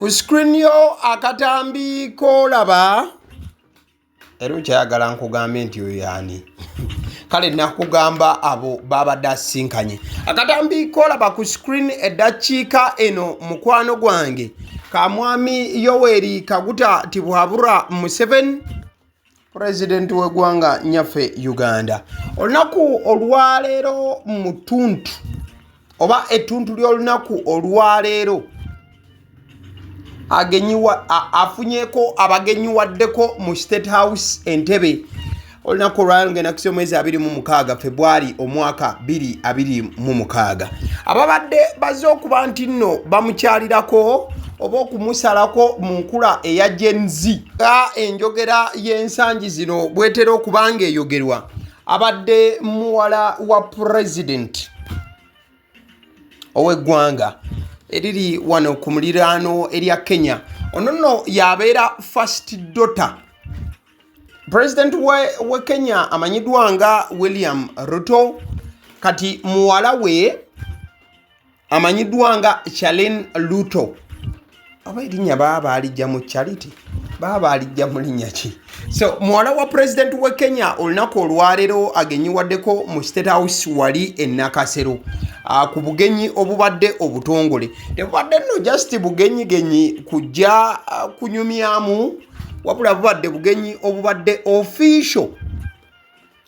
Ku screen yo akatambi k'olaba era okyayagala nkugambe nti oyo yaani? Kale nakugamba abo babadde asisinkanye. Akatambi k'olaba ku screen eddakiika eno, mukwano gwange, ka Mwami Yoweri Kaguta Tibuhaburwa Museveni, pulezidenti w'eggwanga nyaffe Uganda. Olunaku olwaleero mu ttuntu oba ettuntu ly'olunaku olwaleero agenyiwa afunyeko abagenyiwaddeko mu State House Entebe. Olunaku olwaleero ngenda kusi omwezi 26 Febwali omwaka 2026, ababadde bazze okuba nti nno bamukyalirako oba okumusalako mu nkula eya Gen Z, nga enjogera y'ensangi zino bwetera okuba nga eyogerwa, abadde muwala wa pulezidenti ow'eggwanga eriri wano ku muliraano erya Kenya. Ono nno yabeera first daughter president we Kenya amanyiddwa nga William Ruto. Kati muwala we amanyiddwa nga Charlene Ruto, oba erinnya baba baalijja mu Charity, baba baalijja mu linnya ki? So muwala wa president we Kenya olunaku olwaleero agenyiwaddeko mu State House wali e Nakasero ku bugenyi obubadde obutongole. Tebubadde nno just bugenyigenyi kujja kunyumyamu, wabula bubadde bugenyi obubadde official,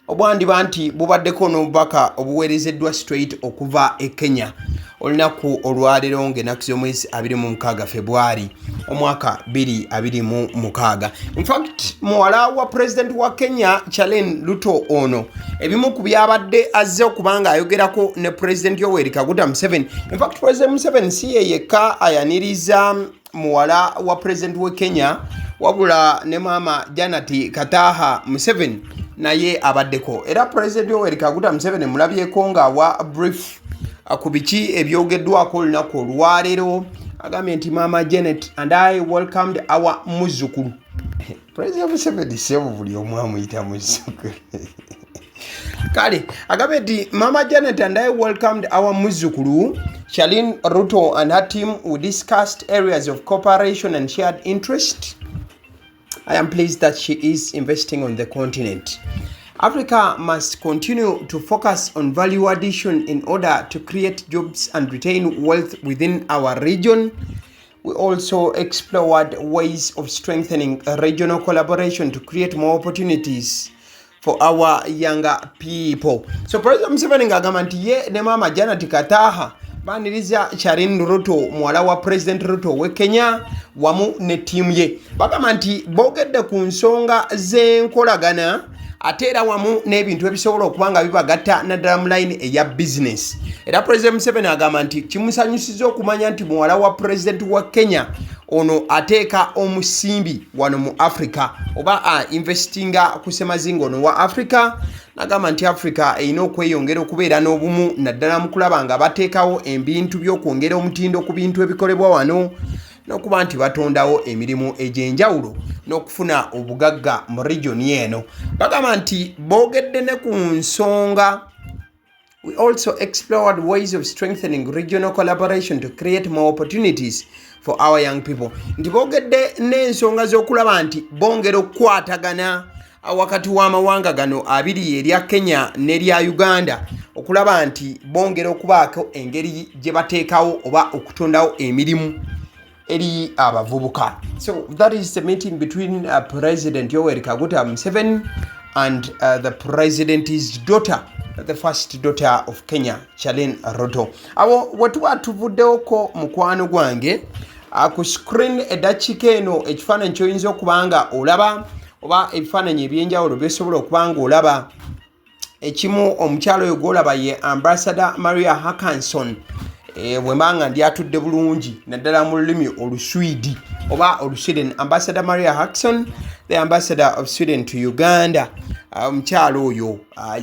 obwandiba nti bubaddeko n'obubaka obuweerezeddwa straight okuva e Kenya. Olunaku olwaleero ng'ennaku z'omwezi 26 Febwari omwaka 2026. Infact muwala wa president wa Kenya Charlene Ruto ono ebimu ku byabadde azze okuba nga ayogerako ne President Yoweri Kaguta Museveni. Infact President Museveni si ye yekka ayaniriza muwala wa president we Kenya, wabula ne Maama Janet Kataha Museveni naye abaddeko. Era President Yoweri Kaguta Museveni mulabyeko ng'awa brief ku biki ebyogeddwako olunaku olwaleero. Agambye nti "Maama Janet and I welcomed our muzzukulu." President Museveni sebo buli omu amuyita muzzukulu. Kale agambye nti "Mama Janet and I welcomed our muzzukulu Charlene Ruto and her team. We discussed areas of cooperation and shared interest. I am pleased that she is investing on the continent. Africa must continue to focus on value addition in order to create jobs and retain wealth within our region. We also explored ways of strengthening regional collaboration to create more opportunities for our younger people." So President Museveni ng'agamba nti ye ne Maama Janet Kataha baaniriza Charlene Ruto, muwala wa President Ruto we Kenya, wamu ne ttiimu ye. Bagamba nti boogedde ku nsonga z'enkolagana ate era wamu n'ebintu ebisobola okuba nga bibagatta, naddala mu line eya bizinesi. Era President Museveni agamba nti kimusanyusiza okumanya nti muwala wa pulezidenti wa Kenya ono ateeka omusimbi wano mu Africa oba investinga ku semazinga ono wa Africa. Nagamba nti Africa erina okweyongera okubeera n'obumu, naddala mu kulaba nga bateekawo ebintu by'okwongera omutindo ku bintu ebikolebwa wano n'okuba nti batondawo emirimu egy'enjawulo n'okufuna obugagga mu regioni eno. Bagamba nti boogedde ne ku nsonga. "We also explored ways of strengthening regional collaboration to create more opportunities for our young people." Nti boogedde n'ensonga z'okulaba nti bongera okukwatagana wakati w'amawanga gano abiri, erya Kenya n'erya Uganda, okulaba nti bongera okubaako engeri gye bateekawo oba okutondawo emirimu eri abavubuka. So that is the meeting between President Yoweri Kaguta Museveni and the president's daughter, the first daughter of Kenya, Charlene Ruto. Awo wetuba tuvuddewoko, mukwano gwange, ku screen eddakiika eno ekifaananyi kyoyinza okuba nga olaba oba ebifaananyi ebyenjawulo byosobola okuba nga olaba, ekimu omukyalo oyo gwolaba ye Ambassador Maria Hakansson. Bwe mba nga ndyatudde bulungi naddala mu lulimi Oluswidi oba Olusweden, Ambassador Maria Hakansson, the ambassador of Sweden to Uganda. Omukyalo oyo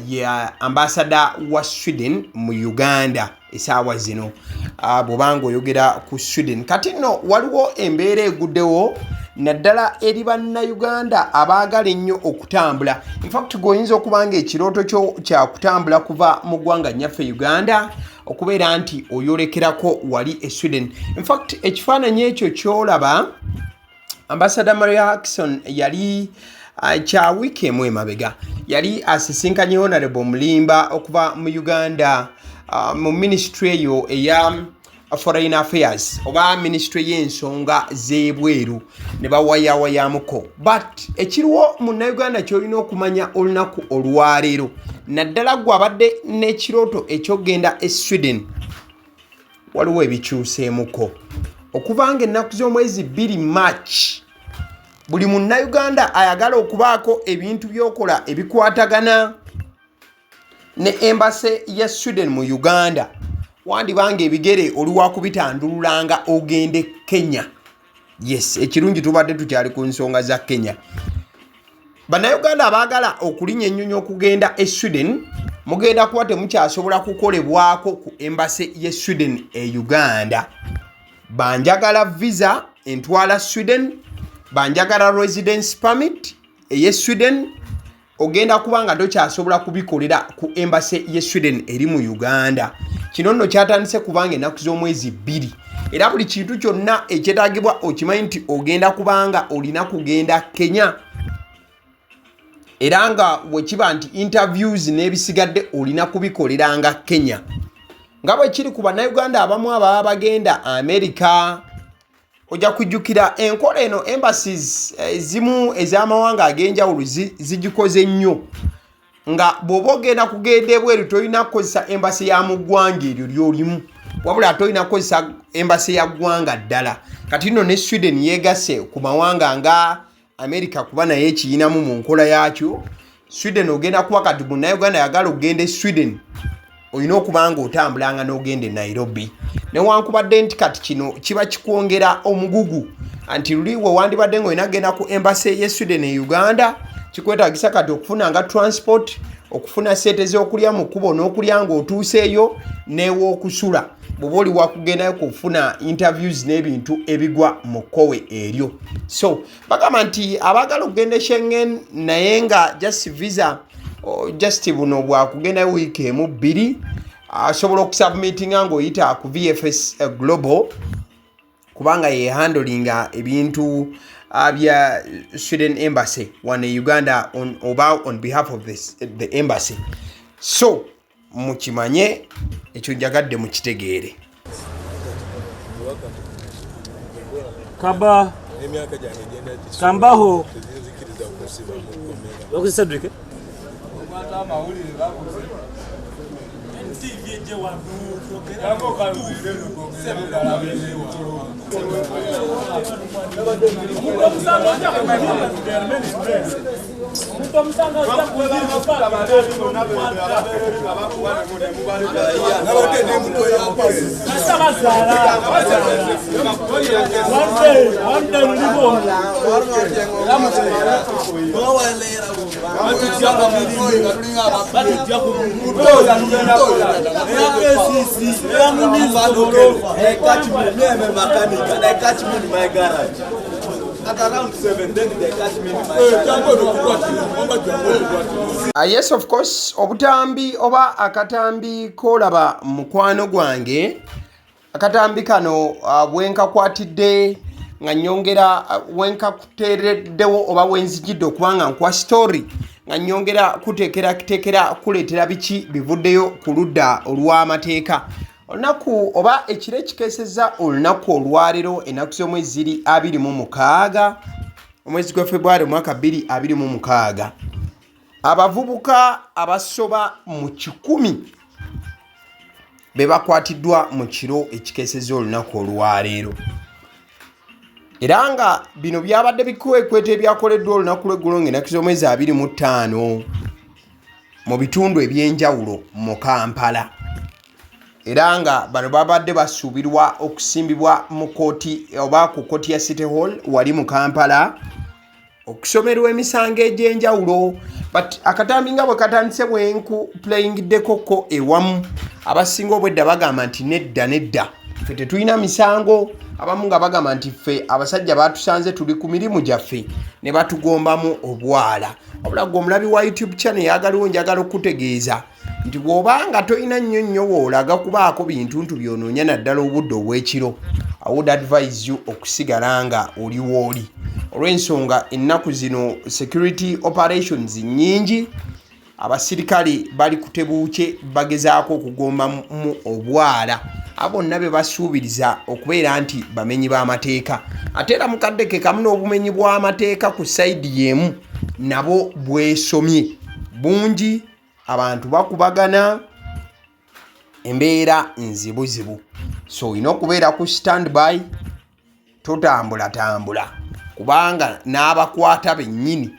ye ambassador wa Sweden mu Uganda esaawa zino. Bw'obanga oyogera ku Sweden, kati nno waliwo embeera eguddewo. Naddala eri Bannayuganda abaagala ennyo okutambula. Infact gweoyinza okuba nga ekirooto kyo kyakutambula kuva mu ggwanga nnyaffe Uganda okubeera nti oyolekerako wali e Sweden. Infact ekifaananyi ekyo kyolaba Ambassador Maria Hackson yali kya wiiki emu emabega yali asisinkanye Honorable Mulimba okuva mu Uganda mu ministry eyo eya Foreign Affairs oba ministry y'ensonga z'ebweru ne bawayawayamuko. But ekiriwo Munnayuganda ky'olina okumanya olunaku olwaleero, naddala gwe abadde n'ekirooto eky'okugenda e Sweden, waliwo ebikyuseemuko okuva nga ennaku z'omwezi 2 March. Buli Munnayuganda ayagala okubaako ebintu by'okola ebikwatagana ne embassy ya Sweden mu Uganda, wandibanga ebigere oli wakubitandululanga ogende Kenya. Yes, ekirungi tubadde tukyali ku nsonga za Kenya. Bannayuganda abaagala okulinya ennyonyi okugenda e Sweden mugenda kuba temukyasobola kukolebwako ku embassy ye Sweden e Uganda. Banjagala visa entwala Sweden, banjagala residence permit eye Sweden, ogenda kuba nga tokyasobola kubikolera ku embassy ye Sweden eri mu Uganda. Kino nno kyatandise kubanga ennaku z'omwezi 2, era buli kintu kyonna ekyetaagibwa okimanyi nti ogenda kubanga olina kugenda Kenya, era nga bwekiba nti interviews n'ebisigadde olina kubikoleranga Kenya, nga bwe kiri ku Bannayuganda abamu ababa bagenda Amerika. Ojja kujjukira enkola eno embassies ezimu ez'amawanga ag'enjawulo zigikoze nnyo, nga bw'oba ogenda kugenda ebweru tolina kukozesa embassy ya mu ggwanga eryo ly'olimu, wabula ate olina kukozesa embassy ya ggwanga ddala. Kati nno ne Sweden yeegasse ku mawanga nga America, kuba naye ekiyinamu mu nkola yaakyo. Sweden ogenda kuba kati Munnayuganda yagala okugenda e Sweden olina okuba nga otambulanga n'ogenda e Nairobi, newankubadde nti kati kino kiba kikwongera omugugu, anti luli we wandibadde ng'olina kugenda ku embassy ye Sweden e Uganda, kikwetagisa kati okufuna nga transport, okufuna sente z'okulya mu kkubo n'okulya ng'otuuseeyo, n'ew'okusula bw'oba oli wakugendayo kufuna interviews n'ebintu ebigwa mu kkowe eryo. So bagamba nti abaagala okugenda e Schengen naye nga just visa, just buno bwakugendayo wiiki emu bbiri, asobola okusubmitinga ng'oyita ku VFS Global, kubanga ye handlinga ebintu bya Sweden Embassy wano e Uganda oba on behalf of the embassy. So mukimanye ekyo, njagadde mukitegeere. Kaba Emyaka gyange genda. Kambaho. Tezinzikiriza kunsiba mu kkomera. Wakuzi Cedric, eh? Nabadde nembuto yampasi. One day, one day, They catch me, me I'm a mechanic, and they catch me in my garage. At around 7, then they catch me in my garage. Yes, of course, obutambi oba akatambi kolaba mukwano gwange, akatambi kano bwenkakwatidde nga nyongera wenkakuteereddewo oba wenzijidde okuba nga nkuwa story nga nyongera kuteekera kuteekera kuleetera biki bivuddeyo ku ludda olw'amateeka. Olunaku oba ekiro ekikeesezza olunaku olwaleero, ennaku z'omwezi ziri 26 omwezi gwa Febwari omwaka 2026, abavubuka abasoba mu 100 be bakwatiddwa mu kiro ekikeesezza olunaku olwaleero, era nga bino byabadde bikwekweto ebyakoleddwa olunaku lw'eggulo ng'ennaku z'omwezi 25 mu bitundu ebyenjawulo mu Kampala, era nga bano babadde basuubirwa okusimbibwa mu kooti oba ku kooti ya City Hall wali mu Kampala okusomerwa emisango egy'enjawulo. But akatambi nga bwe katandise bwenku playingiddeko ko ewamu, abasinga obwedda bagamba nti nedda nedda. Ffe tetulina misango. Abamu nga bagamba nti ffe abasajja batusanze tuli ku mirimu gyaffe ne batugombamu obwala. Wabula gwe omulabi wa YouTube channel eyagaliwo, njagala okutegeeza nti bw'obanga tolina nnyo nnyo woolaga kubaako bintuntu byonoonya, naddala obudde obw'ekiro, I would advise you okusigala nga oli wooli, olw'ensonga ennaku zino security operations nnyingi. Abasirikale bali kutebuukye, bagezaako okugombamu obwala abo bonna be basuubiriza okubeera nti bamenyi b'amateeka. Ate era mukadde ke kamu n'obumenyi bw'amateeka ku side y'emu nabo bwesomye bungi, abantu bakubagana, embeera nzibuzibu. So olina okubeera ku standby, totambulatambula, kubanga n'abakwata bennyini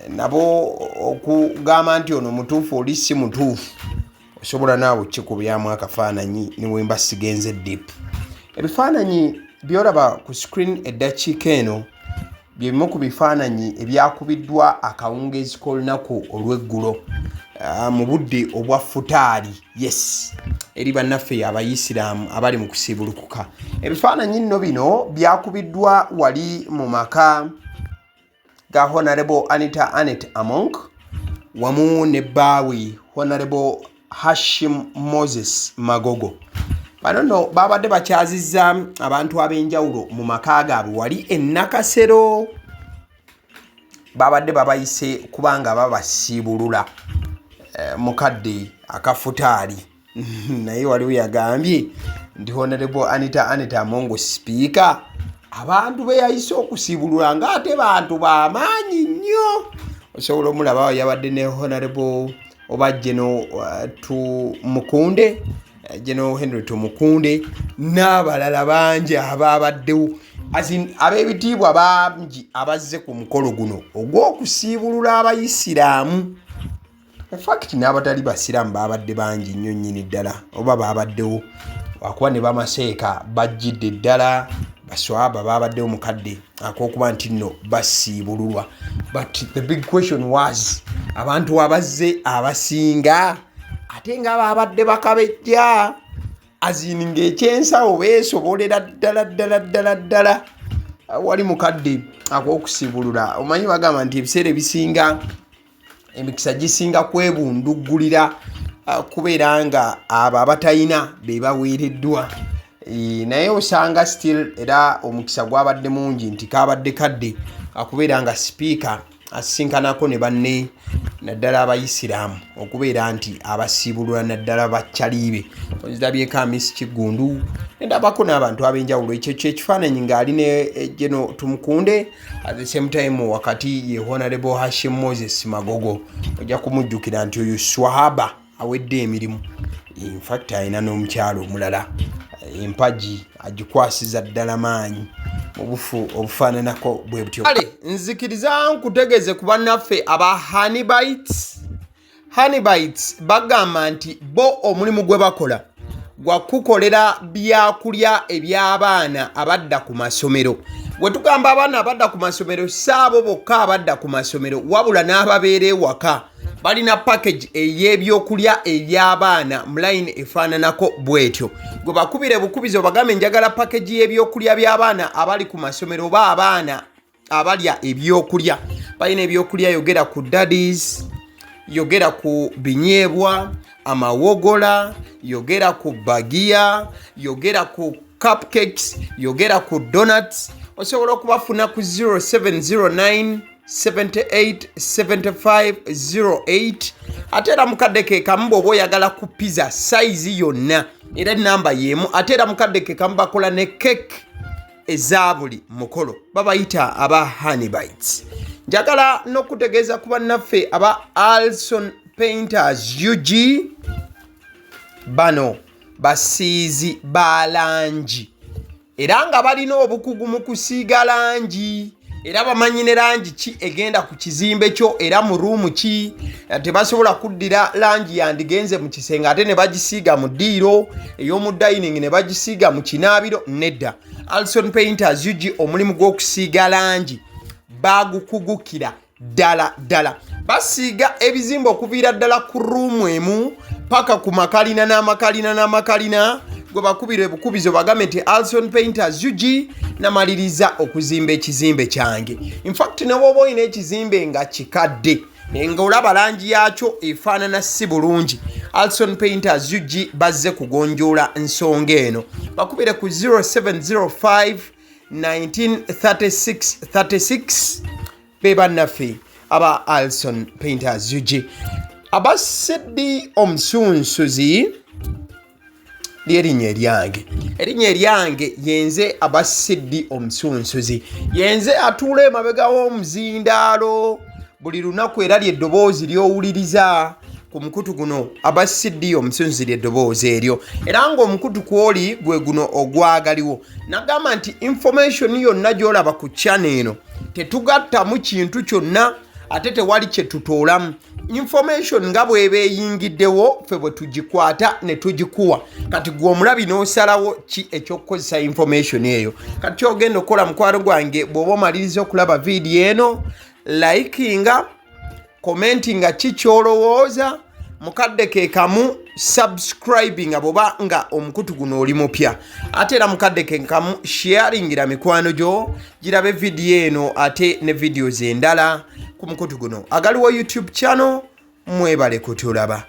nabo okugamba nti ono mutuufu, oli si mutuufu, osobola naawe kikubyamu akafaananyi. Niwemba sigenze deep, ebifaananyi byolaba ku screen eddakiika eno byebimu ku bifaananyi ebyakubiddwa akawungeezi k'olunaku olw'eggulo mu budde obwa futaali. Yes, eri bannaffe Abayisiraamu abali mu kusiibulukuka. Ebifaananyi nno bino byakubiddwa wali mu maka ga Honorable Anita Anet Among wamu ne bbaawe Honorable Hashim Moses Magogo. Bano nno babadde bakyazizza abantu ab'enjawulo mu maka gaabwe wali e Nakasero. Babadde babayise kubanga babasiibulula mukadde akafutaali. Naye waliwo yagambye nti Honorable Anita Anita Amongo, sipiika, abantu be yayise okusiibulula ng'ate bantu bamaanyi nnyo. Osobola omulaba yabadde ne Honorable oba Geno Tumukunde, Geno Henry Tumukunde, n'abalala bangi abaabaddewo, ab'ebitiibwa bangi abazze ku mukolo guno ogw'okusiibulula Abayisiraamu. In fact, n'abatali basiraamu baabadde bangi nnyo nnyini ddala oba baabaddewo, lwakuba ne bamaseeka bajjidde ddala, baswaba baabaddewo mukadde ak'okuba nti nno basiibululwa. But the big question was, abantu abazze abasinga ate nga baabadde bakabejja azini ng'ekyensawo beesobolera ddala ddala ddala ddala wali mukadde ak'okusiibulula. Omanyi bagamba nti ebiseera ebisinga emikisa gisinga kwebunduggulira kubeera nga abo abatalina be baweereddwa. Naye osanga still era omukisa gwabadde mungi nti kabadde kadde akubeera nga sipiika asisinkanako ne banne, naddala Abayisiraamu, okubeera nti abasiibulula, naddala bakyaliibe. Ozirabyeko Amisi Kiggundu, nendabako n'abantu ab'enjawulo. Ekyo kyekifaananyi ng'ali ne Geno Tumukunde. At the same time, wakati ye Honorable Hashim Moses Magogo. Ojja kumujjukira nti oyo swahaba awedde emirimu. Infact, alina n'omukyalo omulala, empagi agikwasiza ddala maanyi mu bufu obufaananako bwe butyo. Kale nzikiriza nkutegeeze ku bannaffe aba Honeybites. Honeybites bagamba nti bo omulimu gwe bakola gwa kukolera byakulya eby'abaana abadda ku masomero. Bwe tugamba abaana abadda ku masomero, si abo bokka abadda ku masomero, wabula n'ababeera ewaka. Balina package ey'ebyokulya eby'abaana mu line efaananako bw'etyo. Gwe bakubire bukubizi obagambe, "Njagala package y'ebyokulya by'abaana abali ku masomero oba abaana abalya ebyokulya." Balina ebyokulya, yogera ku daddies, yogera ku binyeebwa, amawogola, yogera ku bagiya, yogera ku cupcakes, yogera ku donuts. Osobola okubafuna ku 0709 78 75 08. Ate era mukadde ke kamu, bw'oba oyagala ku pizza size yonna, era enamba y'emu. Ate era mukadde ke kamu bakola ne cake eza buli mukolo. Babayita aba Honeybites. Njagala n'okutegeeza ku bannaffe aba Alson Painters UG. Bano basiizi ba langi era nga balina obukugu mu kusiiga langi, era bamanyi ne langi ki egenda ku kizimbe kyo era mu room ki. Tebasobola kuddira langi yandigenze mu kisenge ate ne bagisiiga mu ddiiro ey'omu dining, ne bagisiiga mu kinaabiro. Nedda, Alson Painters UG omulimu gw'okusiiga langi bagukugukira ddala ddala. Basiiga ebizimbe okuviira ddala ku room emu paka ku makalina n'amakalina n'amakalina. Gwe bakubira ebukubizo bagambe nti Alson Painters UG namaliriza okuzimba ekizimbe kyange. Infact ne bw'oba olina ekizimbe nga kikadde nga olaba langi yakyo efaanana si bulungi, Alson Painters UG bazze kugonjoola nsonga eno. Bakubire ku 0705 1936 36. Be bannaffe aba Alson Painters UG. Abasiddi omusunsuzi lyerinnya eryange, erinnya eryange yenze Abasiddi omusunsuzi, yenze atuula emabega w'omuzindaalo buli lunaku, era lyeddoboozi ly'owuliriza ku mukutu guno. Abasiddi omusunsuzi lyeddoboozi eryo, era ng'omukutu kwoli gwe guno ogwagaliwo. Nagamba nti information yonna gy'olaba ku channel eno tetugattamu kintu kyonna, ate tewali kye tutoolamu. Information nga bw'eba eyingiddewo, ffe bwe tugikwata ne tugikuwa. Kati gwe omulabi n'osalawo ki ekyokukozesa information eyo. Kati kyogenda okukola, mukwano gwange, bw'oba omaliriza okulaba vidiyo eno, likinga, commentinga ki kyolowooza, mukadde ke kamu subscribinga bw'oba nga omukutu guno oli mupya, ate era mukadde ke kamu sharingira mikwano gyo girabe vidiyo eno ate ne videos endala ku mukutu guno agaliwo YouTube channel. Mwebale kutulaba.